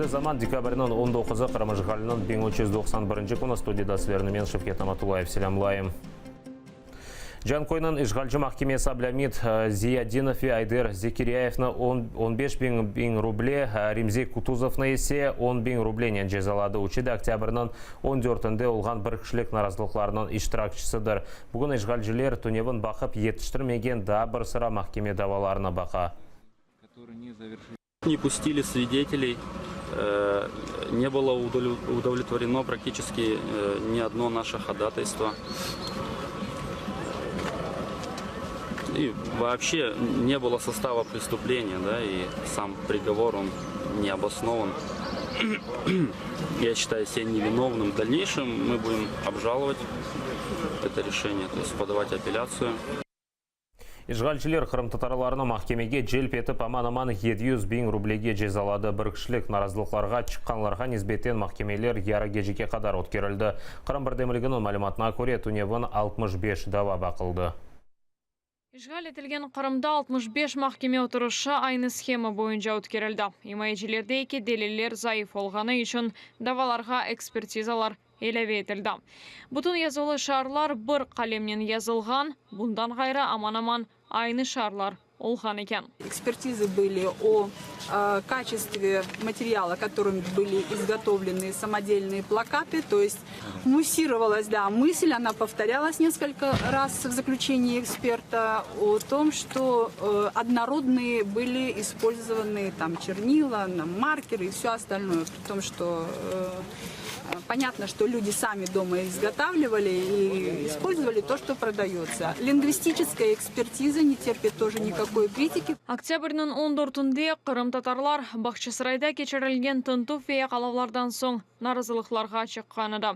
Zaman, dekabrniñ 19-ı, Qırım işğaliniñ 1391 künü, studiyada sizlerni men, Şevket Namatullayev, selâmlayım. Canköyniñ işğalci mahkemesi Ablâmit Ziyadinov ve Ayder Zekiryayevni on beş biñ ruble, Remzi Kutuzovnı ise on biñ rublenen cezaladı. Üçü de oktâbrniñ on dörtünde olğan bir kişilik narazılıqlarnıñ iştirakçisidir. Bugün işğalciler tünevin baqıp yetiştirmegen daa bir sıra mahkeme davalarını baqa. Ne pustili svideteley, ne bylo udovletvoreno praktiçeski ni odno naşe hodataystvo. I voobşe ne bylo sostava prestupleniya, da, i sam prigovor, on ne obosnovan. Ya şçitayu sebâ nevinovnım. V dalneyşem mı budem obžalovat eto reşeniye, to est podavat apellâtsiyu. İşğalciler qırımtatarlarnı mahkemege celp etip, aman-aman 700 biñ rublege cezaladı. Bir kişilik narazılıqlarğa çıqqanlarğa nisbeten mahkemeler yarı gecege qadar ötkerildi. Qırım birdemliginiñ malümatına köre, tünevin 65 dava baqıldı. İşğal etilgen Qırımda 65 mahkeme oturışı aynı shema boyunca ötkerildi. İmayecilerdeki deliller zayıf olğanı içün davalarğa ekspertizalar ilâve etildi. Bütün yazılı şiarlar bir qalemnen yazılğan, bundan ğayrı aman-aman aynı şiarlar olğan eken. Ekspertizı были o kaçestve materiala, kotorım были izgotovlenı samodelnıye plakatı, to est mussirovalas, da, mısl, ona povtoryalas neskolko raz v zaklüçenii eksperta o tom, çto odnorodnıye были ispolzovanı tam çernila, markerı i vsö ostalnoye, pri tom, çto Ponâtno, çto lüdi sami doma izgotavlivali i ispolzovali to, çto prodayotsa. Lingvistiçeskaya ekspertiza ne terpit tože nikakoy kritiki. Oktâbrniñ on dörtünde qırımtatarlar Bağçasarayda keçirilgen tintüv ve yaqalavlardan soñ narazılıqlarğa çıqqan edi.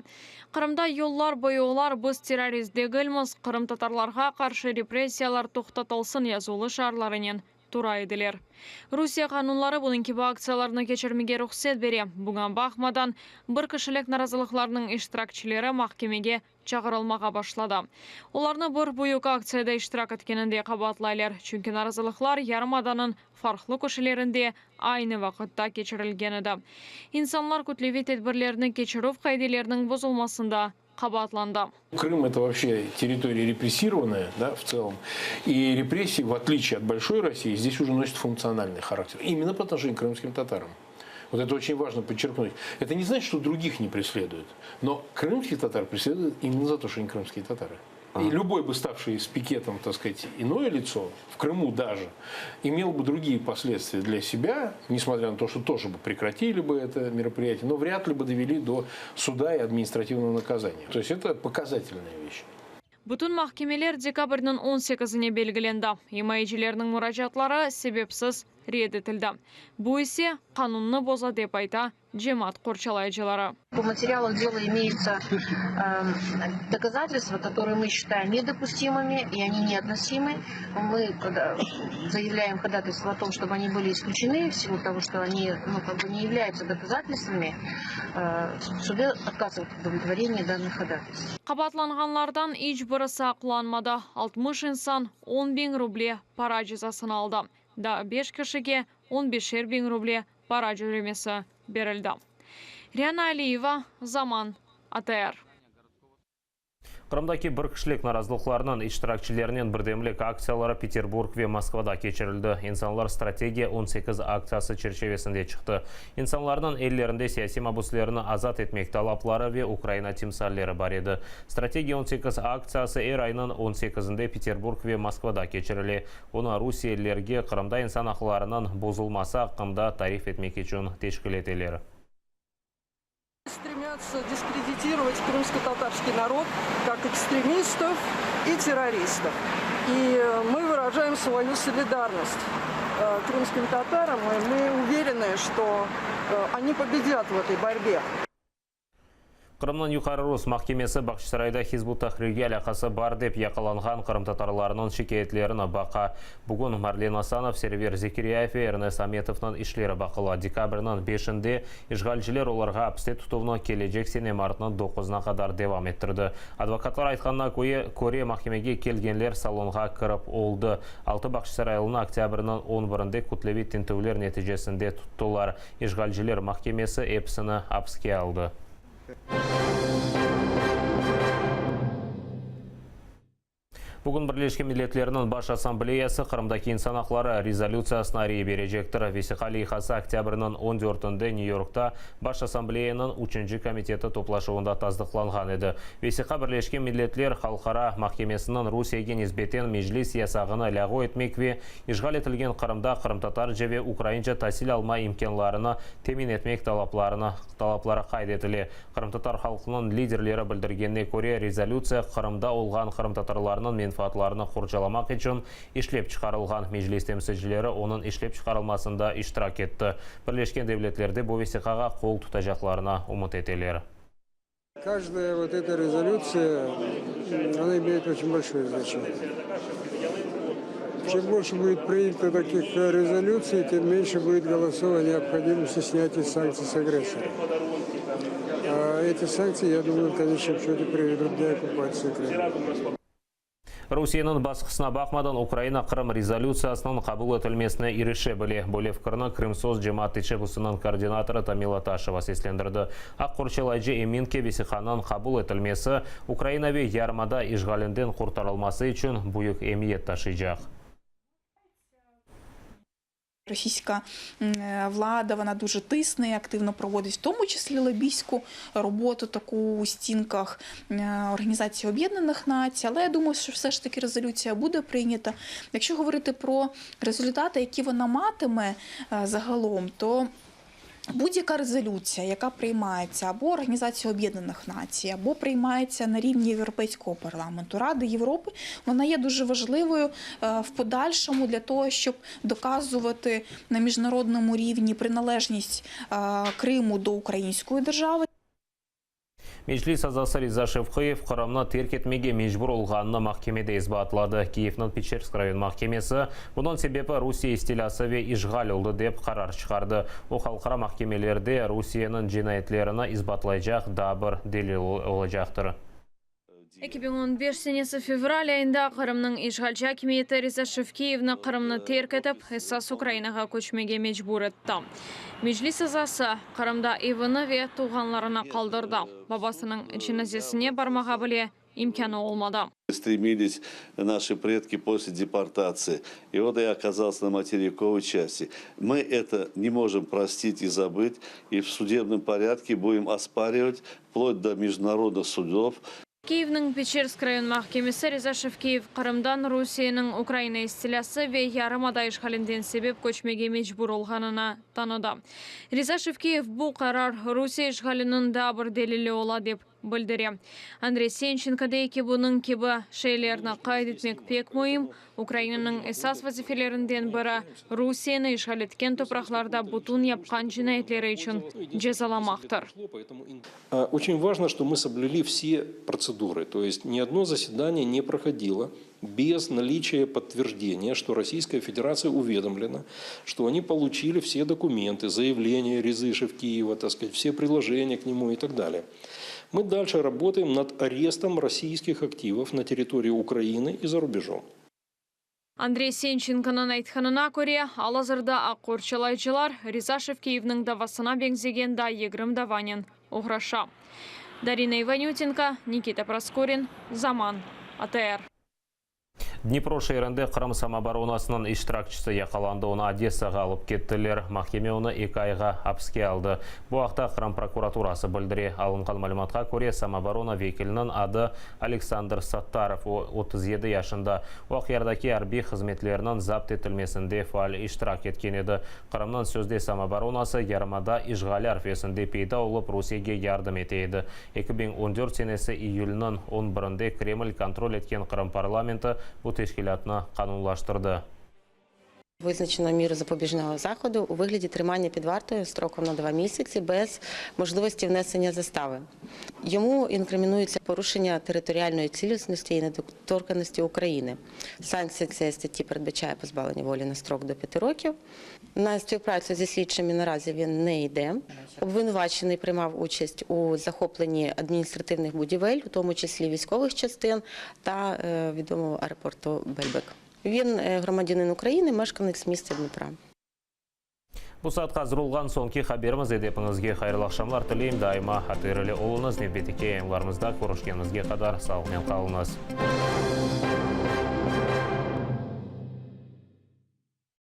Qırımda yollar boyular biz terrorist degilmiz, qırımtatarlarğa qarşı repressiyalar toqtatılsın yazuvlı şiarlarınen tura ediler. Rusiye qanunları bunıñ kibi aktsiyalarnı keçirmege ruhset bere. Buña baqmadan, bir kişilik narazılıqlarnıñ iştirakçileri mahkemege çağırılmağa başladı. Olarnı bir büyük aktsiyada iştirak etkeninde qabaatlaylar, çünki narazılıqlar yarımadanıñ farqlı köşelerinde aynı vaqıtta keçirilgen edi. İnsanlar kütleviy tedbirlerni keçirüv qaideleriniñ bozulmasında qabaatlandı. Крым это вообще территория репрессированная, да, в целом. И репрессии, в отличие от большой России, здесь уже носят функциональный характер. Именно по отношению к крымским татарам. Вот это очень важно подчеркнуть. Это не значит, что других не преследуют. Но крымских татар преследуют именно за то, что они крымские татары. И любой бы ставший с пикетом, так сказать, иное лицо, в Крыму даже, имел бы другие последствия для себя, несмотря на то, что тоже бы прекратили бы это мероприятие, но вряд ли бы довели до суда и административного наказания. То есть это показательная вещь. Bütün mahkemeler dekabrniñ 18-ine belgilendi. İmayecilerniñ muracaatları sebepsiz red etildi. Bu ise qanunnı boza, dep ayta cemaat qorçalayıcıları. По материалам дела имеются доказательства, которые мы считаем недопустимыми, и они неотносимы. Мы заявляем ходатайство о том, чтобы они были исключены в силу того, что они ну, как бы не являются доказательствами. Суды отказывают в удовлетворении данных ходатайств. Qabaatlanğanlardan iç birisi aqlanmadı. 60 insan 10 biñ ruble para cezasını aldı. Daa beş kişige on beşer biñ ruble para cöremesi berildi. Riana Aliyeva, Zaman, ATR. Qırımdaki bir kişilik narazılıqlarnıñ iştirakçilerinen birdemlik aktsiyaları Peterburg ve Moskvada keçirildi. İnsanlar Strategiya 18 aktsiyası çerçevesinde çıqtı. İnsanlarnıñ ellerinde siyasiy mabüslerni azat etmek talapları ve Ukraina timsalleri bar edi. Strategiya 18 aktsiyası er aynıñ on sekizinde Peterburg ve Moskvada keçirile. Onı rusiyelilerge Qırımda insan aqlarınıñ bozulması aqqında tarif etmek içün teşkil eteler. Стремятся дискредитировать крымско-татарский народ как экстремистов и террористов. И мы выражаем свою солидарность крымским татарам, и мы уверены, что они победят в этой борьбе. Qırımnıñ Yuqarı Rus mahkemesi Bağçasarayda Hizb ut-Tahrirge alâqası bar dep yaqalanğan qırımtatarlarnıñ şikâyetlerini baqa. Bugün Marlen Asanov, Server Zekiryayev ve Ernest Ametovnıñ işleri baqıla. Dekabrniñ beşinde işğalciler olarğa apiste tutuvnı kelecek sene martnıñ doquzına qadar devam ettirdi. Advokatlar aytqanına köre, mahkemege kelgenler salonğa kirip oldı. Altı bağçasaraylını oktâbrniñ on birinde kütleviy tintüvler neticesinde tuttılar. İşğalciler mahkemesi episini apiske aldı. Bugün Birleşken Milletlerniñ Baş Assambleyası Qırımdaki insan aqları rezolütsiyasına rey berecektir. Vesiqa leyhası oktâbrniñ on dörtünde Nyu-Yorkta Baş Assambleyanıñ üçünci komiteti toplaşuvında tasdıqlanğan edi. Vesiqa Birleşken Milletler Halqara mahkemesiniñ Rusiyege nisbeten Meclis yasağını lâğu etmek ve İşğal etilgen Qırımda qırımtatarca ve ukrainca tasil alma imkânlarını temin etmek talaplarını talapları qayd etile. Qırımtatar halqınıñ liderleri bildirgenine köre, rezolütsiya Qırımda olğan qırımtatarlarnıñ menfaatlarını qorçalamaq içün işlep çıqarılğan. Meclis temsilcileri onıñ işlep çıqarılmasında iştirak etti. Birleşken Devletlerde bu vesiqağa qol tutacaqlarına ümüt eteler. Каждая вот эта резолюция, она имеет очень большое значение. Чем больше будет принято таких резолюций, тем меньше будет голосов о необходимости снятия санкций с агрессора. А эти санкции, я думаю, в конечном счете приведут к деоккупации Крыма. Rusiyeniñ basqısına baqmadan, Ukraina Qırım rezolütsiyasınıñ qabul etilmesine irişe bile. Böyle fikirni Krımsos cemaat teşebbüsiniñ koordinatorı Tamila Taşeva seslendirdi. Aq qorçalayıcı emin ki, vesiqanıñ qabul etilmesi Ukraina ve yarımada işğalinden qurtarılması içün büyük emiyet taşıycaq. Російська влада, вона дуже тисне і активно проводить, в тому числі лобістську роботу таку у стінках Організації Об'єднаних Націй. Але я думаю, що все ж таки резолюція буде прийнята. Якщо говорити про результати, які вона матиме загалом, то будь-яка резолюція, яка приймається або Організацією Об'єднаних Націй, або приймається на рівні Європейського парламенту, Ради Європи, вона є дуже важливою в подальшому для того, щоб доказувати на міжнародному рівні приналежність Криму до української держави. Meclis azası Riza Şevqiyev Qırımnı terk etmege mecbur olğanını mahkemede isbaatladı. Kiyevniñ Peçersk rayon mahkemesi, bunıñ sebebi Rusiye istilâsı ve işğal oldı, dep qarar çıqardı. O, halqara mahkemelerde Rusiyeniñ cinayetlerini isbatlaycaq daa bir delil olacaqtır. 2015 senesi fevral ayında Qırımnıñ işğalci akimiyeti Riza Şevkiyevni Qırımnı terk etip, esas Ukrainağa köçmege mecbur etti. Meclis azası Qırımda evini ve tuvğanlarını qaldırdı. Babasınıñ cenazesine barmağa bile imkânı olmadı. Стремились наши предки после депортации. И вот я оказался на материковой части. Мы это не можем простить и забыть, и в судебном порядке будем оспаривать вплоть до международных судов. Kyivniñ Peçersk rayon mahkemesi Riza Şevkiyev Qırımdan Rusiyeniñ Ukraina istilâsı ve yarımada işğalinden sebep köçmege mecbur olğanını tanıdı. Riza Şevkiyev bu qarar Rusiye işğaliniñ daa bir delili ola dep bildire. Andrey Sençenko dey ki, bunıñ kibi şeylerni qayd etmek pek müim, Ukrainanıñ esas vazifelerinden biri, Rusiyeni işğal etken topraqlarda bütün yapqan cinayetleri içün cezalamaqtır. Очень важно, что мы соблюли все процедуры, то есть ни одно заседание не проходило без наличия подтверждения, что Российская Федерация уведомлена, что они получили все документы, заявления Резы Шевкиева, так сказать, все приложения к нему и так далее. Мы дальше работаем над арестом российских активов на территории Украины и за рубежом. Andrey Sençenkonıñ aytqanına köre, al-azırda aq qorçalayıcılar Riza Şevkiyevniñ davasına beñzegen daa 20 davanen oğraşa. Darina İvanütenko, Nikita Proskorin, Zaman, ATR. Dnipro şeerinde Qırım samooboronasınıñ iştirakçisi yaqalandı, onı Odessağa alıp kettiler. Mahkeme onı eki ayğa apiske aldı. Bu aqta Qırım prokuraturası bildire. Alınğan malümatqa köre, samooborona vekiliniñ adı Aleksandr Sattarov, o, 37 yaşında. O, Aqyardaki arbiy hızmetlerniñ zapt etilmesinde faal iştirak etken edi. Qırımnıñ sözde samooboronası yarımada işğali arfesinde peyda olıp, Rusiyege yardım ete edi. 2014 senesi iyülniñ on birinde Kreml kontrol etken Qırım parlamenti bu teşkilâtnı qanunlaştırdı. Визначено міру запобіжного заходу у вигляді тримання під вартою строком на 2 місяці без можливості внесення застави. Йому інкримінується порушення територіальної цілісності і недоторканності України. Санкція цієї статті передбачає позбавлення волі на строк до 5 років. На співпрацю зі слідчими наразі він не йде. Обвинувачений приймав участь у захопленні адміністративних будівель, у тому числі військових частин та е, відомого аеропорту Бельбек. Він е, громадянин України, мешканець міста Дніпра. Bu saatqa azır olğan soñki haberimiz edi. Epiñizge hayırlı aqşamlar tileyim. Daima ATR ile oluñız. Nevbetteki yayınlarımızda körüşkenimizge qadar sağlıqnen qalıñız.